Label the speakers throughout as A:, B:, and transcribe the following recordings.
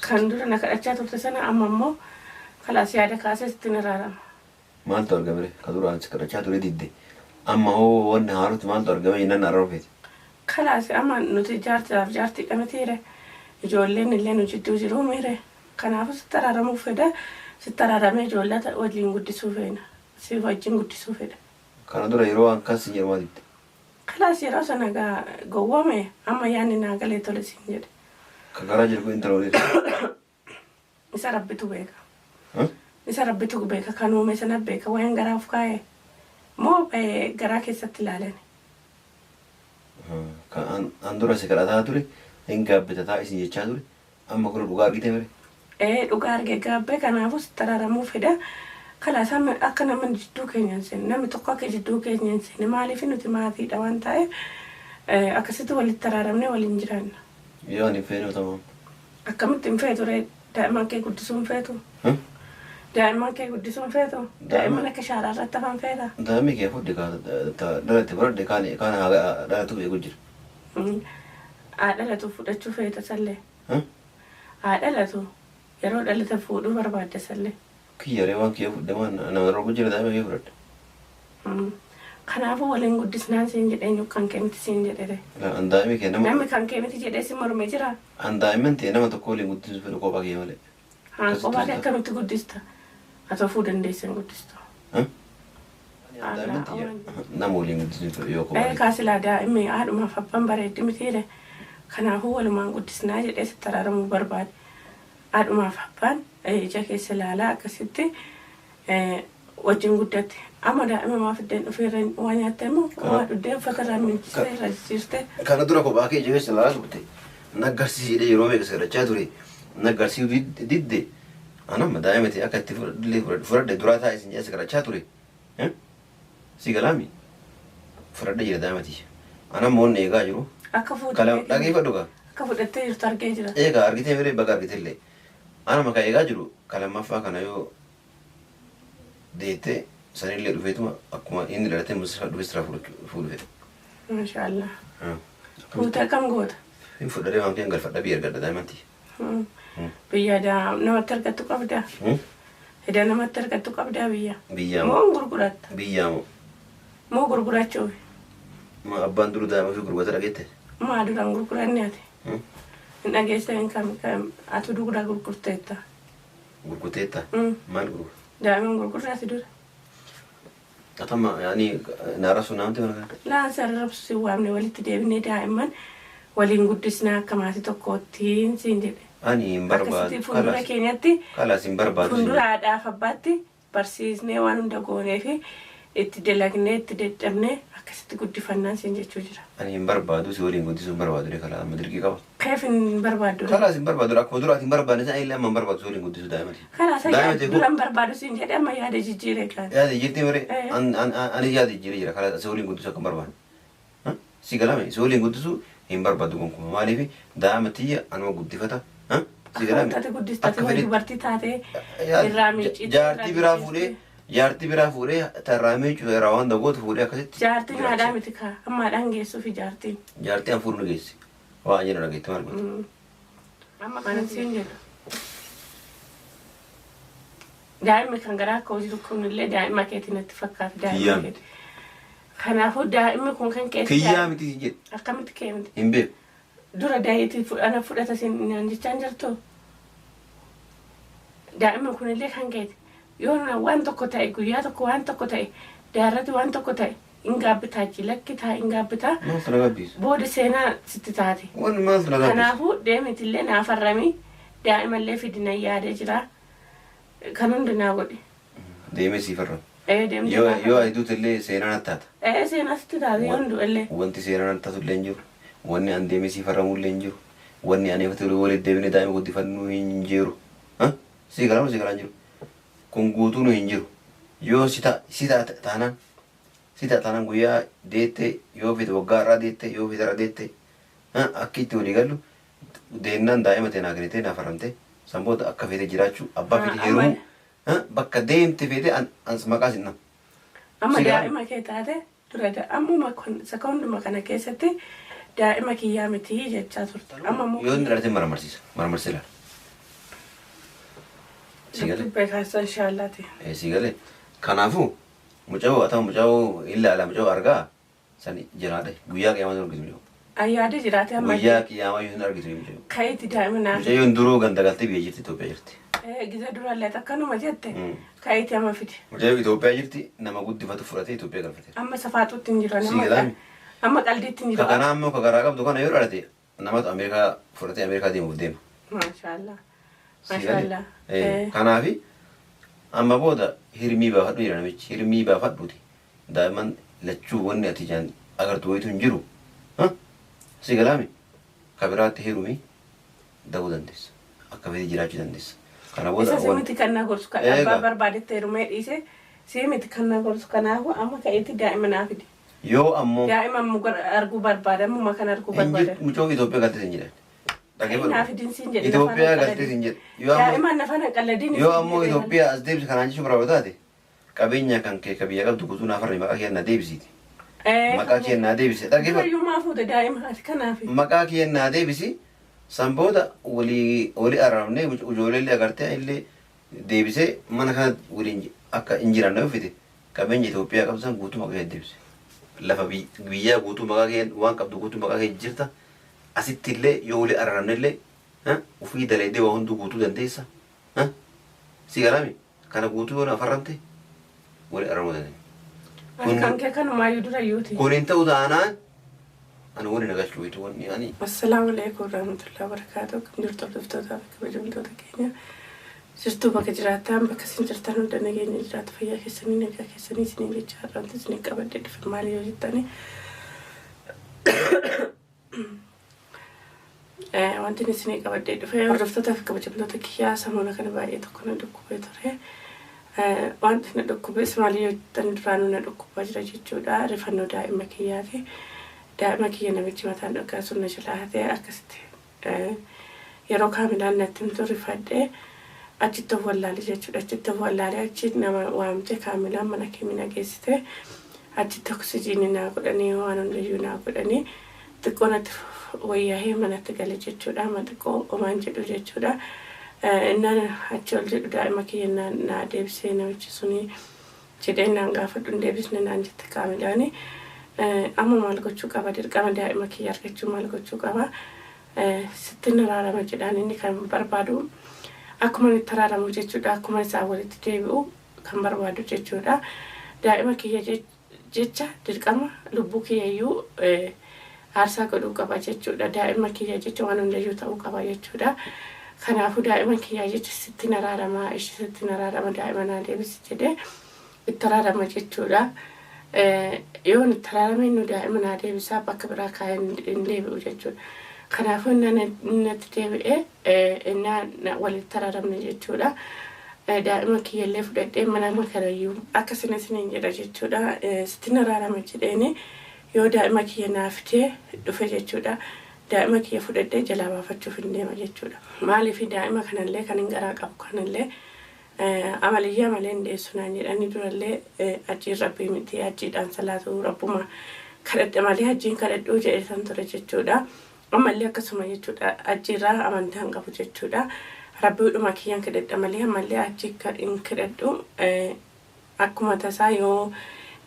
A: Kan dura na kadhachaa turte sana amma immoo kalaas yaada kaasee sittin araarama.
B: Maaltu argame ree? Ka duraan si kadhachaa ture didde. Amma hoo wanni haarutti maaltu argame jennaan na araaruu feete?
A: Kalaas amma nuti jaarsaaf jaartiidha mitiire? Ijoolleen illee nu jidduu jiruu miire? Kanaafuu sitti araaramuu fedha. Sitti araaramee ijoollee waliin guddisuu feena. Si wajjin guddisuu fedha.
B: Kana dura yeroo waan kan sin jedhu maa didde?
A: Kalaas yeroo sana egaa gowwoome amma yaanni naa galee tole siin jedhe.
B: Ka garaa jiru kun intala waliin.
A: Isa Rabbitu beeka. Isa Rabbitu beeka kan uume sana beeka wayan garaa of kaa'e moo garaa keessatti ilaalani.
B: Kan an dura si kadhataa ture hin gaabbita taa isin jechaa ture amma kun dhugaa argite mire.
A: Ee dhugaa arge gaabbe kanaafuu sitti araaramuu fedha. Kalaas amma akka namni jidduu keenya hin seenne namni tokko akka jidduu keenya hin seenne maaliif nuti maatiidha waan ta'eef akkasitti walitti araaramnee waliin jiraanna.
B: Yoo ani hin feene tamam.
A: Akkamitti hin feetu ree daa'imman kee guddisuu hin feetu? Daa'imman kee guddisuu hin feetu? Daa'imman akka shaaraa irratti hafan feeta?
B: Daa'imni kee fudhi kaa dhalate fudhadhe kaan kaan dhalatu eegu jira.
A: Haa dhalatu fudhachuu feeta sallee. Haa dhalatu yeroo dhalate fuudhuu barbaadda sallee.
B: Kiyya ree waan kiyya fudhe waan nama rogu jira daa'ima kee fudhadhe.
A: Kanaafuu waliin guddisnaan siin jedhe eenyu kan kee miti siin jedhe ree.
B: An daa'imi kee nama.
A: Namni kan kee miti jedhee si morme jira?
B: An daa'imman ta'e nama tokko waliin guddisuu fedhu kophaa kiyya malee.
A: Haa kophaa kee akkamitti guddista? Ati ofuu dandeesse hin guddistu.
B: Daa'imman tiyya nama waliin guddisuu fedhu yoo kophaa.
A: Ee kaa silaa daa'immi haadhumaaf abbaan bareeddi mitiire. Kanaafuu walumaan guddisnaa jedhee sitti araaramuu barbaade. Haadhumaaf abbaan ija keessa ilaalaa akkasitti wajjin guddatte. Amma daa'ima maa fiddeen dhufee irra waa nyaattee moo waa dhuddee uffata irraa miiccitee irraa jijjiirtee.
B: Kana dura kophaa kee ija keessa ilaalaa turte. Naggarsiisi jedhee yeroo meeqa si kadhachaa ture. Naggarsiisuu didde. Anamma daa'ima ta'e akka itti fudhadhullee fudhadhe duraa taa'e sin jedhee si kadhachaa ture. Si galaami? Fudhadhe jira daa'ima tiyya. Anamma wanni eegaa jiru.
A: Akka fuute
B: Kala dhageeffadhu gaa.
A: Akka fudhattee jirtu argee jira.
B: Eegaa argitee miree baga argitellee. Anama kan eegaa jiru ka lammaffaa kana yoo deette sanillee dhufeetuma akkuma inni dhalatee muslifa dhufee sirraa fuudhu fedha.
A: Maashaallah. Fuutee akkam goota?
B: Hin fudhadhee waan keen galfadha biyya argadha daa'imman tiyya.
A: Biyya daa namatti argattu qabdaa? Eda namatti argattu qabdaa biyya?
B: Biyyaa
A: moo hin gurguratta?
B: Biyyaa moo?
A: Moo gurgurachuufi?
B: Ma abbaan duru daa'ima ofii gurgurata dhageette?
A: Maa duraan gurguranne ati? Hin dhageessee kan atu dugda gurgurteetta.
B: Gurgurteetta? Maal gurgurta?
A: Daa'ima hin gurgurre ati dura.
B: Atama yaani na arrabsu naamti mana kana?
A: Laan si arrabsu si waamne walitti deebinee daa'imman waliin guddisnaa akka maatii tokkootti siin jedhe.
B: Ani hin barbaadu.
A: Akkasitti fuuldura keenyatti
B: Kalaas hin barbaadu.
A: Fuuldura haadhaaf abbaatti barsiisnee waan hunda goonee fi itti dalagnee itti dadhabnee akkasitti guddifannaan siin jechuu jira.
B: Ani hin barbaadu si waliin guddisuu hin barbaadu ree kalaa amma dirqii qaba.
A: Keef hin barbaaddu ree?
B: Kalaas hin barbaadu akkuma dura ati hin barbaanne sana illee amma hin barbaadu si waliin guddisuu daa'ima tiyya.
A: Kalaas
B: Daa'ima
A: yaada
B: tiyya
A: dura hin barbaadu siin jedhe amma yaada jijjiire kaan.
B: Yaada jijjiirtee miree
A: Ee.
B: an an ani yaada jijjiiree jira kalaas si waliin guddisuu akka hin barbaanne. Si galame si waliin guddisuu hin barbaadu gonkumaa maaliif daa'ima tiyya anuma guddifata. Si galame.
A: Akkamitti ati guddista ati wayi dubartii taatee irraa miicciitee
B: Jaartii biraa fuudhee jaartii biraa fuudhee tarraa miiccu irraa waan dagootu fuudhee akkasitti.
A: Jaartiin haadhaa miti kaa amma haadhaan geessuufi jaartiin.
B: Jaartii an fuudhu ni geessi. Waan jedhu dhageetti maal goota?
A: Amma kanan siin jedhu. Daa'imni kan garaa koo jiru kunillee daa'ima keeti natti fakkaata daa'ima
B: Kiyyaa
A: keeti. Kanaafuu daa'imni kun kan keeti.
B: Kiyyaa miti siin jedhe.
A: Akkamitti kee miti?
B: Hin beeku.
A: Dura daa'itii ana fudhata siin naan jechaan jirtu. Daa'imni kunillee kan keeti. Yoo na waan tokko ta'e guyyaa tokko waan tokko ta'e daarratti waan tokko ta'e hin gaabbitaa ji lakki taa hin gaabbitaa.
B: Maaltu na gaabbiisa?
A: Booda seenaa sitti taati.
B: Wanni maaltu na gaabbiisa?
A: Kanaafuu deemitillee naa farramii daa'imallee fidi nan yaadee jira. Kan hundi naa godhi.
B: Deemee sii farrama.
A: Ee deemtee
B: Yoo
A: naa
B: yoo
A: farrami.
B: ati duute illee seenaa natti taata.
A: Ee seenaa sitti taata yoon du'e illee.
B: Wanti seenaa natti taatu illee hin jiru. Wanni an deemee sii farramuu illee hin jiru. Wanni ani fi walitti deebinee daa'ima guddifannuu hin jiru. Sii galaa moo sii galaa hin jiru? Kun guutuun hin jiru. Yoo si ta si ta'a taanaan si ta'a taanaan guyyaa deette yoo feete waggaa har'aa deette yoo feete har'a deette akki itti walii gallu deennaan daa'ima tee naa kennitee naa farramtee san booda akka feete jiraachuu abbaa feete heerumuu bakka deemte feete an an maqaa sin dhahu.
A: Amma
B: Si galaa?
A: daa'ima kee taate dura ammuma kun sekoonduma kana keessatti daa'ima kiyyaa miti jechaa turte. Amma immoo
B: Yoo inni dhalate maramarsiisa. Maramarsiisa ilaala. Si galee?
A: Dubbii kaasa inshaallaati.
B: Si galee? Kanaafuu mucayoo haa ta'u mucayoo ilaala mucayoo argaa san jiraadha. Guyyaa qiyaamaa hin argitu mucayoo.
A: Ayyaada jiraate amma.
B: Guyyaa qiyaamaa hin argitu mucayoo.
A: Ka'iiti daa'ima naaf.
B: Mucayyoon duruu ganda galtee biyya jirti Itoophiyaa jirti.
A: Giza durallee akkanuma jette ka'iiti amma fide.
B: Mucayyoo Itoophiyaa jirti nama guddifatu fudhatee Itoophiyaa galfate.
A: Amma safaatuutti hin jiru.
B: Si galaami?
A: Amma qaldiitti hin jiru.
B: Ka kanaa ammoo ka garaa qabdu kana yoo dhalate namatu Ameerikaa fudhatee Ameerikaa deemuuf deema.
A: Maashaallah.
B: Si galee?
A: Maashaallah.
B: Kanaafi amma booda hirmii baafadhu jedha namichi. Hirmii baafadhuuti. Daa'imman lachuu wanni ati ijaan agartu wayitu hin jiru. Si galaami? Ka biraatti heerumii da'uu dandeessa. Akka fedhe jiraachuu dandeessa. Kana booda
A: Isa si miti kan na gorsu kan
B: Eega.
A: abbaa barbaadetti heerumee dhiise si miti kan na gorsu kanaafu amma ka'eetti daa'ima naa fide.
B: Yoo ammoo
A: Daa'ima ammoo arguu barbaada ammuma kan arguu barbaada.
B: Mucoo Itoophiyaa galtee sin jedhan.
A: Ka'ii naa fidin siin jedhe.
B: Itoophiyaa galtee sin jedhe. Yoo ammoo
A: Daa'ima na faana qalladin.
B: Yoo ammoo Itoophiyaa as deebisi kanaan jechuun barbaadu taate qabeenya kan kee ka biyya qabdu guutuu naaf harre maqaa kee naa deebisiiti. Maqaa kee naa deebisi. Dhaggeeffadhu.
A: Durayyuu maa fuute daa'ima ati kanaafi.
B: Maqaa kee naa deebisi. San booda walii walii araaramnee ijoollee illee agartee illee deebisee mana kana waliin akka hin jiraanne yoo fite qabeenya Itoophiyaa qabdu san guutuu maqaa kee deebisi. Lafa biyyaa guutuu maqaa kee waan qabdu guutuu maqaa kee jirta. Asitti illee yoo walii araaramne illee ufii dalaydee waa hunduu guutuu dandeessa. Si galaami? Kana guutuu yoo naaf arramte walii araaramuu dandeenya.
A: Ati kan kee kanumaayyuu durayyuuti.
B: Kun hin ta'u taanaan ani wani na galchu wayitu wanni ani.
A: Assalaamu alaikum warahmatullahi wabarakatuh. Akkam jirtu hordoftoota fi kabajamtoota keenya. Jirtuu bakka jiraattan bakka isin jirtan hunda nageenya jiraatu fayyaa keessanii nagaa keessanii isiniin jecha har'a wanti isin qabadhee dhufe maali yoo jettani. Wanti isin qabadhee dhufe hordoftoota fi kabajamtoota kiyyaa samoona kana baay'ee tokko na dhukkubee ture. Wanti na dhukkubes maali yoo jettan duraanuu na dhukkubaa jira jechuudha. Rifannoo daa'ima kiyyaati. Daa'ima kiyya namichi mataan dhokkaa sun na jalaa hatee akkasitti yeroo kaamilaan natti himtu rifadhee achitti of wallaale jechuudha. Achitti of wallaale achi nama waamte kaamilaan mana keemina geessite achitti oksijiinii naa godhanii waan hundayyuu naa godhanii xiqqoo natti wayyaahee manatti gale jechuudha. Amma xiqqoo omaan jedhu jechuudha. Innaan achi ol jedhu daa'ima kiyya naa deebisee namichi suni jedhee naan gaafadhu hin deebisne naan jette kaamilaani. Amma maal gochuu qaba dirqama daa'ima kiyya argachuu maal gochuu qaba sitti araarama jedhaan inni kan barbaadu akkuma inni itti araaramu jechuudha akkuma isaa walitti deebi'u kan barbaadu jechuudha. Daa'ima kiyya jecha dirqama lubbuu kiyyayyuu aarsaa godhuu qaba jechuudha. Daa'ima kiyya jecha waan hundayyuu ta'uu qaba jechuudha. Kanaafuu daa'ima kiyya jecha sitti araarama ishee sitti araarama daa'ima naa deebisi jedhee itti araarama jechuudha. Yoo itti araarame inni daa'ima naa deebisaa bakka biraa kaa'ee hin deebi'u jechuudha. Kanaafuu inni natti deebi'ee inni walitti araaramne jechuudha. Daa'ima kiyyallee fudhadhee mana makarayyuu akkasuma isiniin jedha jechuudha. Sitti araarama jedheeni yoo daa'ima kiyya naaf fidee dhufe jechuudha. Daa'ima kiyya fudhadhee jalaa baafachuuf hin deema jechuudha. Maaliif daa'ima kanallee kan hin garaa qabu kanallee amaliyyaa malee hin deessu naan jedhanii durallee achiin rabbii miti achiidhaan salaatu rabbuma kadhadhe malee achiin kadhadhuu jedhe san ture jechuudha. Ammallee akkasuma jechuudha achiirraa amantaa hin qabu jechuudha. Rabbiidhuma kiyyaan kadhadha malee ammallee achi hin kadhadhu akkuma tasaa yoo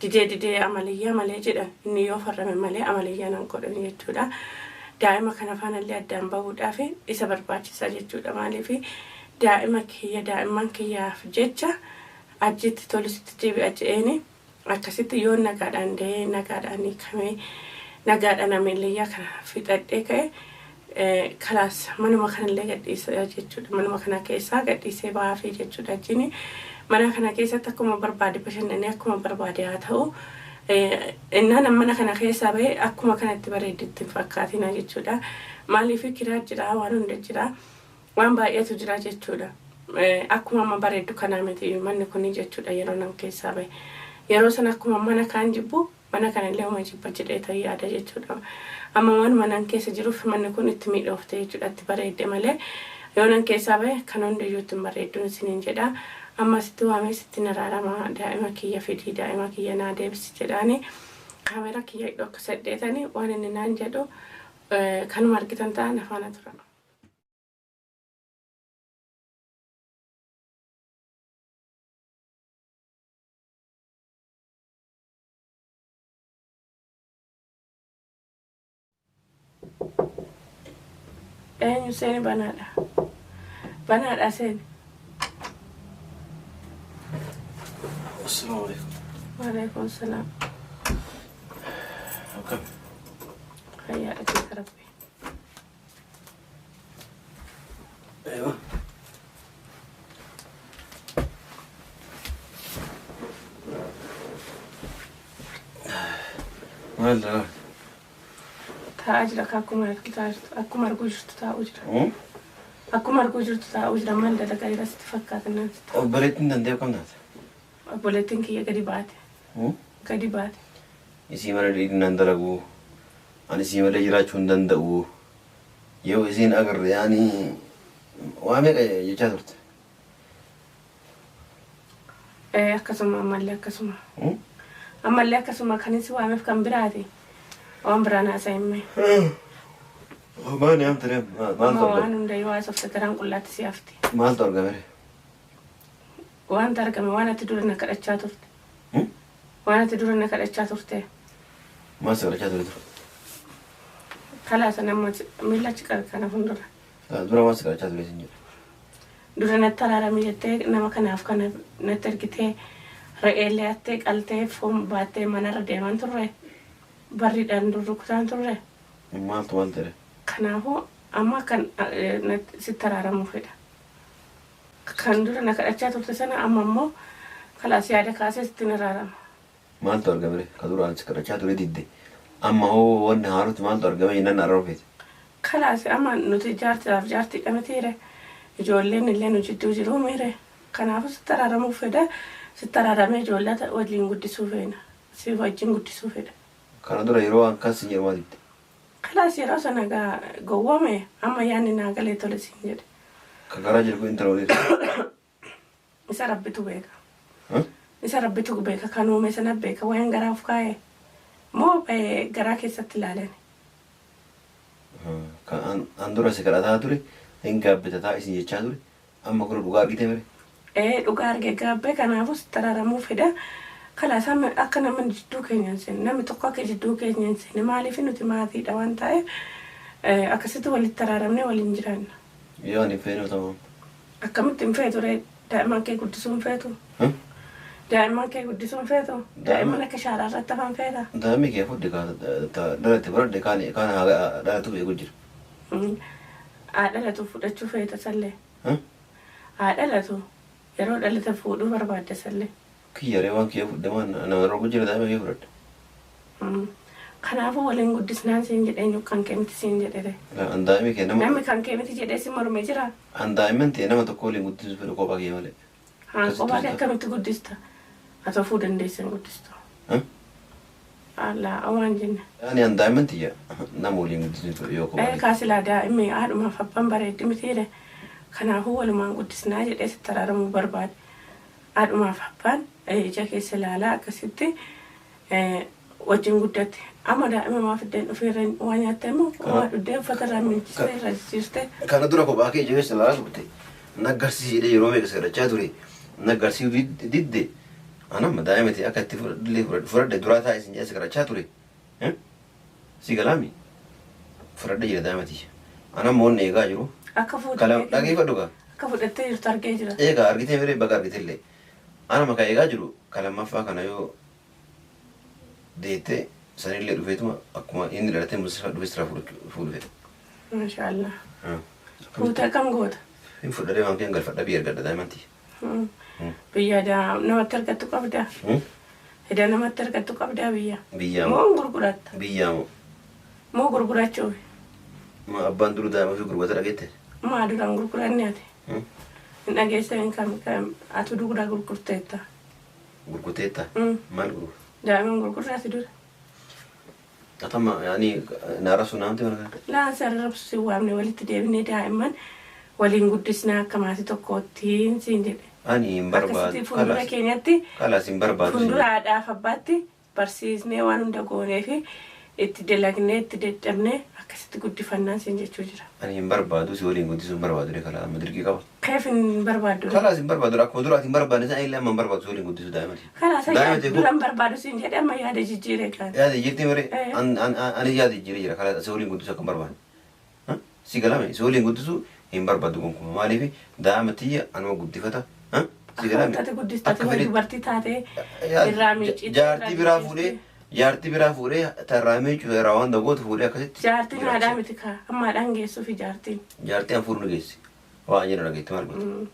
A: didee didee amaliyyaa malee jedhan inni yoo farrame malee amaliyyaa nan godhan jechuudha. Daa'ima kana faanallee addaan bahuudhaaf isa barbaachisa jechuudha. Maaliif daa'ima kiyya daa'imman kiyyaaf jecha achitti tolusitti deebi'a je'eeni akkasitti yoo nagaadhaan da'ee nagaadhaan hiikamee nagaadhaan amaliyyaa kana fixadhee ka'e kalaas manuma kanallee gadhiisa jechuudha. Manuma kana keessaa gadhiisee baafee jechuudha. Achiin mana kana keessatti akkuma barbaade bashannanee akkuma barbaade haa ta'u. Innaan mana kana keessaa bahee akkuma kanatti bareedutti hin fakkaatina jechuudha. Maaliif kiraa jira waan hunda jira waan baay'eetu jira jechuudha. Akkuma amma bareeddu kanaa miti manni kun jechuudha yeroo nan keessaa bahe. Yeroo sana akkuma mana kaan jibbu mana kanallee uma jibba jedhee ta'ee yaada jechuudha. Amma waan manaan keessa jiruuf manni kun itti miidhoofte jechuudha itti bareedde malee yoo nan keessaa bahe kan hundayyuu ittiin bareedduun isiniin jedha. Amma sitti waamee sitti araarama daa'ima kiyya fidii daa'ima kiyya naa deebisi jedhaani kaameraa kiyya hidhoo akka saddeetanii waan inni naan jedhu kanuma argitan ta'an afaana tura. Eenyu seeni banaadha. Banaadha seeni.
B: Assalaamu alaikum.
A: Waalaikum salaam.
B: Akkam?
A: Fayyaadha keessa rabbi.
B: Eewa. Maal dha?
A: Taa'aa jira akka akkuma argitaa jirtu akkuma arguu jirtu taa'uu jira. Akkuma arguu jirtu taa'uu jira maal dalagaa jira sitti fakkaata naan sitti.
B: Obboleettiin danda'e akkam taate?
A: Obboleettiin kiyya gadi baate. Gadi baate.
B: Isii malee dhiirri dalagu. Ani isii malee jiraachuu hin danda'u. Yoo isiin agarre yaani waa meeqa jechaa turte?
A: Ee akkasuma ammallee akkasuma. Ammallee akkasuma kan isi waameef kan biraati. Waan biraan haasa'e himme.
B: Maali amta maaltu
A: Amma waan
B: argame?
A: hunda yoo haasofte garaan qullaatti si hafti.
B: Maaltu argame?
A: Wanta argame waan ati dura na kadhachaa turte. Waan ati dura na kadhachaa turte.
B: Maal si kadhachaa ture ture?
A: Kalaasa nama miila achi kana fuuldura.
B: Dura maal si kadhachaa ture isin jedhe?
A: Dura natti araarami jettee nama kanaaf kana natti ergitee re'eellee hattee qaltee foon baattee manarra deeman turre. Barriidhaan dur rukutaan turre.
B: Maaltu maal ta'e?
A: Kanaafuu amma kan sitti araaramuu fedha. Kan dura na kadhachaa turte sana amma immoo kalaas yaada kaasee sittin araarama.
B: Maaltu argame? Ka duraan si kadhachaa ture didde. Amma hoo wanni haarutti maaltu argame jennaan araaruu feete?
A: Kalaas amma nuti jaartiidhaaf jaartiidha mitiire. Ijoolleen illee nu jidduu jiru miire. Kanaafuu sitti araaramuu fedha. Sitti araaramee ijoollee waliin guddisuu feena. Si wajjin guddisuu fedha.
B: Kana dura yeroo akkas hin jedhu maal didde?
A: Kalaas yeroo sana gaa gowwoome amma yaadni naa galee tole siin jedhe.
B: Ka garaa jiru kun intala waliin.
A: Isa rabbitu beeka. Isa rabbitu beeka kan uume sana beeka waan garaa of kaa'e moo garaa keessatti ilaalani.
B: Kan an dura si kadhataa ture hin gaabbitataa isin jechaa ture amma kun dhugaa argite mire.
A: Ee dhugaa arge gaabbee kanaafuu sitti araaramuu fedha. Kalaas akka namni jidduu keenya hin seenne namni tokko akka jidduu keenya hin seenne maaliif nuti maatiidha waan ta'eef akkasitti walitti araaramnee waliin jiraanna.
B: Yoo ani feenu tamam.
A: Akkamitti hin feetu ree daa'imman kee guddisuu hin feetu? Daa'imman kee guddisuu hin feetu? Daa'imman akka shaaraa irratti hafan feeta?
B: Daa'imni kee fudhe dhalate baradhe kaan kaan dhalatu beeku jira.
A: Haa dhalatu fudhachuu feeta sallee. Haa dhalatu yeroo dhalate fuudhuu barbaadde sallee.
B: Kiyya ree waan kiyya fudhe waan nama rogu jira daa'ima kee fudhadhe.
A: Kanaafuu waliin guddisnaan siin jedhee eenyu kan kee miti siin jedhe.
B: An daa'imni kee nama.
A: Namni kan kee miti jedhee si mormee jira.
B: An daa'imman ta'e nama tokko waliin guddisuu fedhu kophaa kee malee.
A: Haa kophaa kee akkamitti guddista? Ati ofuu dandeessa hin guddistu. Allaa waan jenne.
B: Ani an daa'imman tiyya nama waliin guddisuu fedhu yoo kophaa.
A: Ee kaasilaa daa'imni haadhumaaf abbaan bareeddi mitiire. Kanaafuu walumaan guddisnaa jedhee sitti araaramuu barbaade. Haadhumaaf abbaan ija keessa ilaalaa akkasitti wajjin guddatte. Amma daa'ima maa fiddeen dhufeerra waa nyaattee immoo waa dhuddee uffata irraa miiccistee irraa jijjiirtee.
B: Kana dura kophaa kee ija keessa ilaalaa turte. Naggarsiisi jedhee yeroo meeqa kadhachaa ture. Naggarsiisuu didde. Anamma daa'ima ta'e akka itti fudhadhullee fudhadhe duraa taa'e isin jedhee kadhachaa ture. Si galaami? Fudhadhe jira daa'ima tiyya. Anamma wanni eegaa jiru.
A: Akka fuudhee.
B: Dhageeffadhu gaa.
A: Akka fudhattee jirtu argee jira.
B: Eegaa argitee miree baga argite illee. Anama kan eegaa jiru kan lammaffaa kana yoo deettee sanillee dhufeetuma akkuma inni dhalatee muslifa dhufee sirraa fuudhu fedha.
A: Maashaallah. Fuutee akkam goota?
B: Hin fudhadhee waan keen galfadha biyya argadha daa'imman tiyya.
A: Biyya namatti argattu qabdaa? Hidha namatti argattu qabdaa biyya?
B: Biyyaa
A: moo hin gurguratta?
B: Biyyaa moo?
A: Moo gurgurachuuf?
B: Ma abbaan duru daa'ima ofii gurgurata dhageette?
A: Maa duraan gurguranne ati? Hin dhageessanii kan ati dugda gurgurteetta.
B: Gurgurteetta? Maal gurgurta?
A: Daa'imman gurgurraa ati dura.
B: Atama yaani naara sun naamti mana kana?
A: Laan sararabsu si waamne walitti deebinee daa'imman waliin guddisnaa akka maatii tokkootti siin jedhe.
B: Ani hin barbaadu.
A: Akkasitti fuuldura keenyatti.
B: Kalaas hin barbaadu.
A: Fuuldura haadhaaf abbaatti barsiisnee waan hunda goonee fi itti dalagnee itti dadhabnee akkasitti guddifannaan siin jechuu jira.
B: Ani hin barbaadu si waliin guddisuu hin barbaadu kalaa amma dirqii qaba.
A: Keef hin barbaaddu?
B: Kalaas hin barbaadu akkuma duraati hin barbaadne sana illee amma hin barbaadu si waliin guddisuu daa'imati.
A: Kalaas dura hin barbaadu siin jedhe amma yaada jijjiire kan.
B: Yaada jijjiirtee miree ani yaada jijjiiree jira kalaas si waliin guddisuu akka hin barbaadne. Si galame si waliin guddisuu hin barbaadu gonkumaa. Maaliif daa'ima tiyya anuma guddifata. Si galame.
A: Akka guddistati
B: Akka
A: way
B: fedhe
A: dubartii taatee irraa miicciitti
B: jaartii biraa fuudhee jaartii biraa fuudhee tarraa miiccu irraa waan dagootu fuudhee akkasitti.
A: Jaartiin haadhaa miti kaa amma haadhaan geessuufi jaartiin.
B: Jaartii an fuudhu nu geessi. Waan jedhu dhageetti maal goota?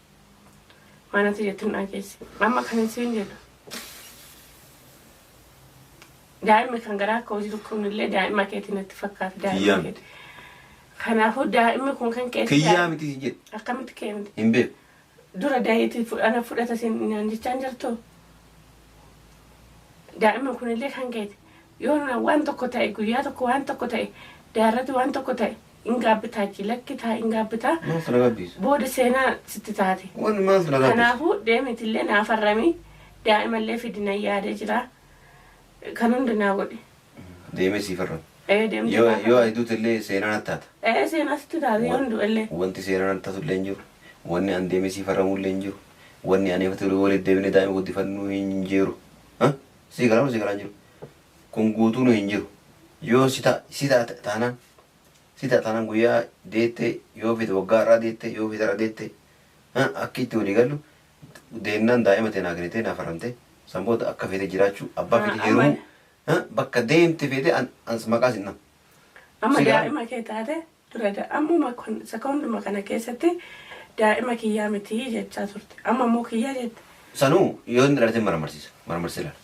A: Waan ati jettu hin dhageessi. Amma kan isiin jedhu. Daa'imni kan garaa akka hojii kunillee daa'ima keetii natti fakkaata daa'ima
B: Kiyyaa
A: keeti. Kanaafuu daa'imni kun kan keeti.
B: Kiyyaa miti siin jedhe.
A: Akkamitti kee miti?
B: Hin beeku.
A: Dura daa'itii ana fudhata siin naan jechaan jirtu. Daa'imni kunillee kan keeti. Yoo na waan tokko ta'e guyyaa tokko waan tokko ta'e daarratti waan tokko ta'e hin gaabbitaa lakki taa hin gaabbitaa
B: Maaltu na gaabbisu?
A: booda seenaa sitti taate.
B: Wanni maaltu na gaabbisu?
A: Kanaafuu deemitillee naa farramii daa'imallee fidina yaadee jira. Kan hundi naa godhi.
B: Deemee sii farrama.
A: Ee deemtee
B: Yoo
A: naa
B: yoo
A: farrami.
B: aduutu illee seenaa natti taata.
A: Ee seenaa sitti taate yoo hundu illee.
B: Wanti seenaa natti taatu illee hin jiru. Wanni an deemee sii farramuu illee hin jiru. Wanni ani ifatti waliin deemnee daa'ima guddifannuu hin jiru. Sii garaa sii garaa hin jiru. Kun guutuun hin jiru. Yoo si ta'a si ta'a taanaan si ta'a taanaan guyyaa deettee yoo fite waggaa irraa deettee yoo fite irraa deettee akka itti walii gallu deennaan daa'ima ta'e naa kennitee naa farramtee san booda akka fete jiraachuu abbaa fete heerumuu bakka deemte fete an maqaa sin dhabu.
A: Amma
B: Si garaa
A: daa'ima kee taate dura ammuma kun sekoonduma kana keessatti daa'ima kiyyaa miti jechaa turte. Amma immoo kiyyaa jette.
B: Sanuu yoo inni dhalate maramarsiisa. Maramarsiisa ilaala.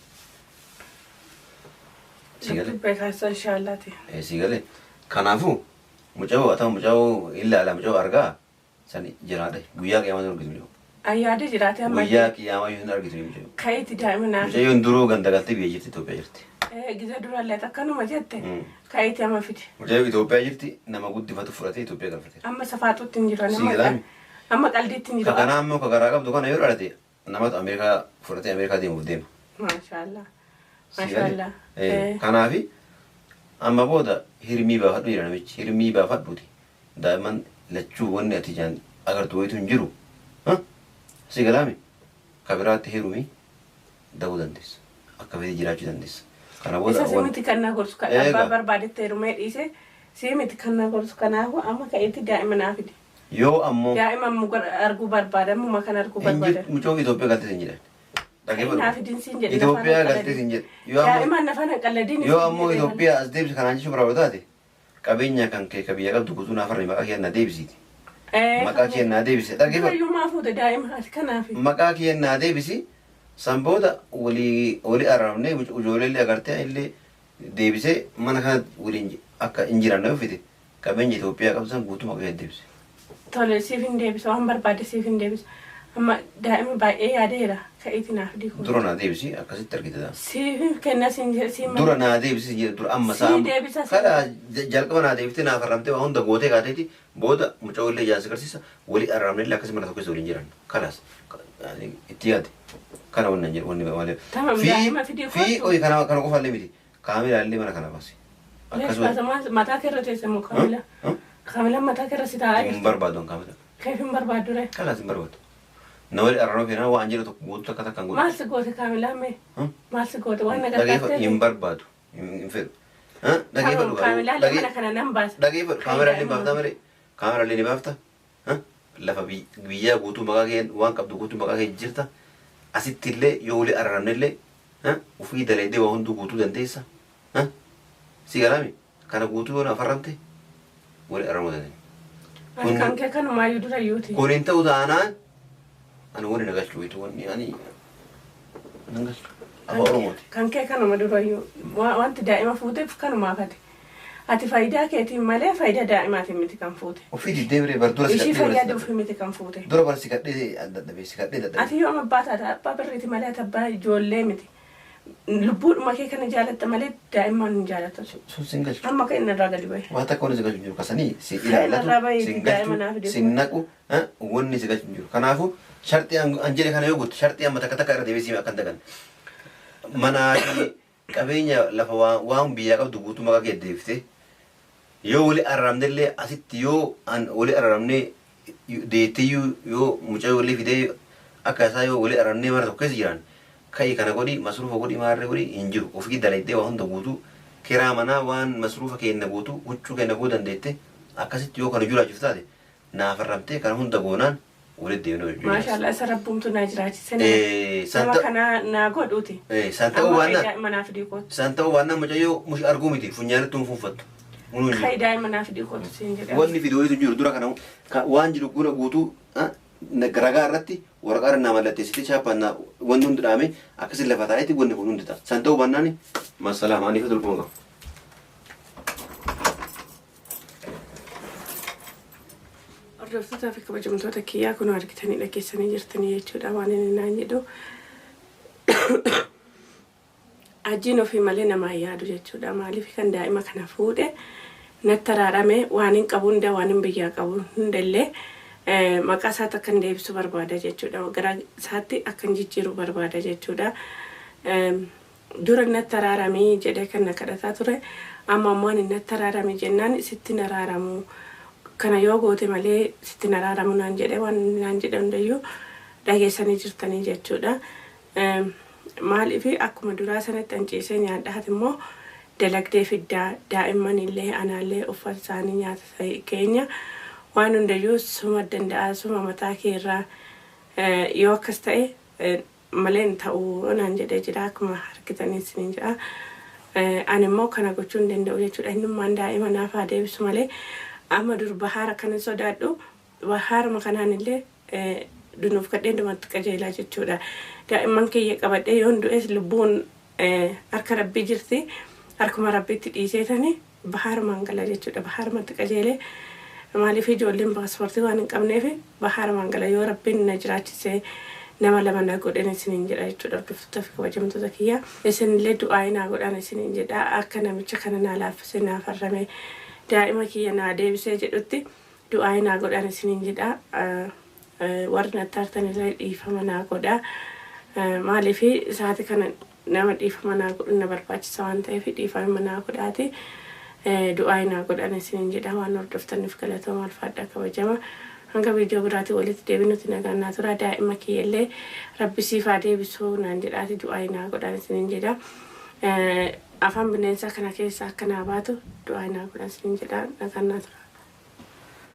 B: Si galee?
A: Dubbee kaasa inshaallaati.
B: Si galee? Kanaafuu mucayoo haa ta'u mucayoo ilaala mucayoo argaa san jiraadha. Guyyaa qiyaamaa hin argitu mucayoo.
A: Ayyaadee jiraate amma
B: Guyyaa qiyaamaa hin argitu mucayoo.
A: ka'iiti daa'ima naaf.
B: Mucayyoon duruu ganda galtee biyya jirti Itoophiyaa jirti.
A: Gisa durallee akkanuma jette ka'iiti amma fidi.
B: Mucayyoo Itoophiyaa jirti nama guddifatu fudhatee Itoophiyaa galfate.
A: Amma safaaxutti hin jiru.
B: Si galaami?
A: Amma qaldiitti hin jiru.
B: Ka kanaa ammoo ka garaa qabdu kana yoo dhalate namatu Ameerikaa fudhatee Ameerikaa deemuuf deema.
A: Maashaallah.
B: Si galee?
A: Maashaallah.
B: Kanaafi amma booda hirmii baafadhu jedha namichi. Hirmii baafadhuuti. Daa'imman lachuu wanni ati ijaan agartu wayitu hin jiru. Si galaami? Ka biraatti heerumii da'uu dandeessa. Akka fedhe jiraachuu dandeessa. Kana booda
A: Isa si miti kan na gorsu kan abbaa barbaadetti heerumee dhiise si miti kan na gorsu kanaafuu amma ka'iitti daa'ima naa fidi.
B: Yoo ammoo
A: Daa'ima ammoo arguu barbaada ammuma kan arguu barbaada.
B: Mucoo Itoophiyaa galtee sin jedhan.
A: Ka'i naa fidin siin jedhe.
B: Itoophiyaa galtee sin jedhe. Yoo ammoo
A: Daa'ima nafaan hin qalladin.
B: Yoo ammoo Itoophiyaa as deebise kanaan jechuun barbaadu taate qabeenya kan kee ka biyya qabdu guutuu naaf harre maqaa kee naa deebisiiti. Maqaa kee naa deebisi. Dhaggeeffadhu.
A: Durayyuu maa fuute daa'ima ati kanaafi.
B: Maqaa kee naa deebisi. San booda walii walii araaramnee ijoollee illee agartee illee deebisee mana kana waliin akka hin jiraanne yoo fite qabeenya Itoophiyaa qabdu san guutuu maqaa kee deebisi.
A: Tole siif hin deebisa waan barbaade siif hin deebisa. Amma daa'ima baay'ee yaadeera ka'iiti naaf diiku.
B: Dura naa deebisi akkasitti argite ta'a.
A: Siif kenna siin jedhe siin
B: Dura naa deebisi siin jedhe dura amma
A: Sii
B: isaa
A: deebisa siin.
B: Kana jalqaba naa deebitee naa farramtee waa hunda gootee kaateeti booda mucaa illee ijaansi garsiisa walii araaramne illee akkasii mana tokko keessa waliin jiran. Kalaas itti yaade. Kana wanni hin jedhu wanni malee.
A: Tamam daa'ima fidii
B: Fi
A: kottu.
B: oyi kana kana qofa illee miti. Kaameraa illee mana kana baasi.
A: Lees baasa mataa keerra teesse moo kaamila? Kaamilaan mataa keerra si taa'aa
B: Hin
A: jirti.
B: barbaadu an kaamila.
A: Keef hin barbaaddu ree?
B: Kalaas hin barbaadu. Na wali araaramuu feenaan waan jedhu tokko guutuu takka takkaan godhu.
A: Maal si goote kaamilaan mee? Maal si goote waan na
B: Dhageeffadhu
A: gargaarteef?
B: hin barbaadu. Hin fedhu. Dhageeffadhu
A: Kaamilaa illee mana kana nan baasa.
B: Dhageeffadhu kaameraa illee baafta malee. Kaameraa illee ni baafta. Lafa biyyaa guutuu maqaa kee waan qabdu guutuu maqaa kee jirta. Asitti illee yoo wali araaramne illee ofii dalaydee waa hunduu guutuu dandeessa. Si galaami? Kana guutuu yoo na farramte wali araaramuu dandeenya.
A: Ati kan kee kanumaayyuu durayyuuti.
B: Kun hin ta'u taanaan ani wani na galchu wayitu wanni ani nan galchu. Afaan Oromooti.
A: Kan kee kanuma durayyuu wanti daa'ima fuuteef kanumaaf ati. Ati faayidaa keetiin malee faayidaa daa'imaatiin miti kan fuute.
B: Ofii diddee biree bar dura si
A: Ishii
B: kadhee
A: fayyada ofii miti kan fuute.
B: Dura bar si kadhee dadhabee si kadhee dadhabee.
A: Ati yoo amma abbaa taate abbaa birriiti malee ati abbaa ijoollee miti. Lubbuudhuma kee kana jaalatta malee daa'imman hin jaalattu.
B: Sun sin galchu.
A: Amma kan inni irraa gadi bahe.
B: Waan takka wanni si galchu hin jiru. Kasanii si
A: Kan irraa
B: ilaallatu,
A: bahee
B: sin
A: daa'ima naaf
B: galchu,
A: deemu.
B: sin naqu, wanni si galchu hin jiru. Kanaafuu sharxii an jedhe kana yoo guutte sharxii amma takka takka irra deebisii himi akka hin daganne. Manaa fi qabeenya lafa waan biyyaa qabdu guutuu maqaa kee deebiftee yoo wali araaramne illee asitti yoo an wali araaramne deetteeyyuu yoo mucayyoo illee fidee akka isaa yoo wali araaramnee mana tokko keessa jiraan ka'i kana godhi masruufa godhi maarree godhi hin jiru ofii dalaydee waa hunda guutuu kiraa manaa waan masruufa keenna guutuu huccuu keenna guutuu dandeette Akkasitti yoo kana jiraachif taate naa farramtee kana hunda goonaan walitti deemnee hojii.
A: Maashaallah isa rabbumtu naa jiraachise.
B: San
A: Nama kana naa godhuuti.
B: San ta'uu
A: Amma
B: baannaan
A: daa'ima naa fidii kootu.
B: San ta'uu baannaan mucayyoo mush arguu miti funyaanitti hin fuunfattu. Hunuu hin jiru.
A: Kai daa'ima naa fidii kootu siin jedha.
B: Wanni fiduu wayitu jiru dura kana waan jiru guna guutuu ragaa irratti waraqaa irra naa mallatteessitee chaappaan naa wanni hundi dhaame akkasiin lafa taa'etti wanni kun hundi ta'a. San ta'uu baannaan masalaama ani ifa tolfama qaba.
A: Hordoftootaa fi kabajamtoota kiyyaa kun argitanii dhageessanii jirtanii jechuudha waan inni naan jedhu. Ajjiin ofii malee namaa hin yaadu jechuudha. Maaliif kan daa'ima kana fuudhe natti araarame waan hin qabu hunda waan hin biyyaa qabu hundallee maqaa isaatti akka hin deebisu barbaada jechuudha. Gara isaatti akka hin jijjiiru barbaada jechuudha. Dura natti araaramii jedhee kan na kadhataa ture. Amma ammoo ani natti araaramii jennaan sitti hin araaramu. Kana yoo goote malee sitti hin araaramu naan jedhe waan inni naan jedhe hundayyuu dhageessanii jirtanii jechuudha. Maaliif akkuma duraa sanatti an ciisee nyaadha ati immoo dalagdee fiddaa daa'imman illee anaallee uffata isaanii nyaata keenya waan hundayyuu suma danda'a suma mataa kee irraa yoo akkas ta'e malee hin ta'u naan jedhee jira akkuma argitanii isiniin jedha. Ani immoo kana gochuu hin danda'u jechuudha. Innummaan daa'ima naaf haa deebisu malee amma dur bahaara kanan sodaadhu bahaaruma kanaan illee dunuuf kadheen dumatti qajeelaa jechuudha. Daa'imman kiyya qabadhee yoon du'es lubbuun harka rabbii jirti. Harkuma rabbiitti dhiiseetani bahaarumaan gala jechuudha. Bahaarumatti qajeelee maaliif ijoolleen paaspoortii waan hin qabneef bahaarumaan gala yoo rabbiin na jiraachisee nama lama na godhan isiniin jedha jechuudha. Hordoftoota fi kabajamtoota kiyya. Isinillee du'aa naa godhan isiniin jedha. Akka namicha kana naa laaffisee naa farrame daa'ima kiyya naa deebisee jedhutti du'aa naa godhan isiniin jedha. Warri natti aartanillee dhiifama naa godha. Maaliif isaati kana nama dhiifama naa godhu na barbaachisa waan ta'eef dhiifama naa godhaati. Du'aa naa godhan isiniin jedha. Waan hordoftaniif galatooma alfaadhaa kabajama. Hanga viidiyoo biraatiin walitti deebinutti nagaan naa tura. Daa'ima kiyyallee rabbi siif haa deebisuu naan jedhaati du'aa naa godhan isiniin jedha. Afaan bineensaa kana keessa akka naa baatu du'aa naa godhan isiniin jedha. Nagaan naa tura.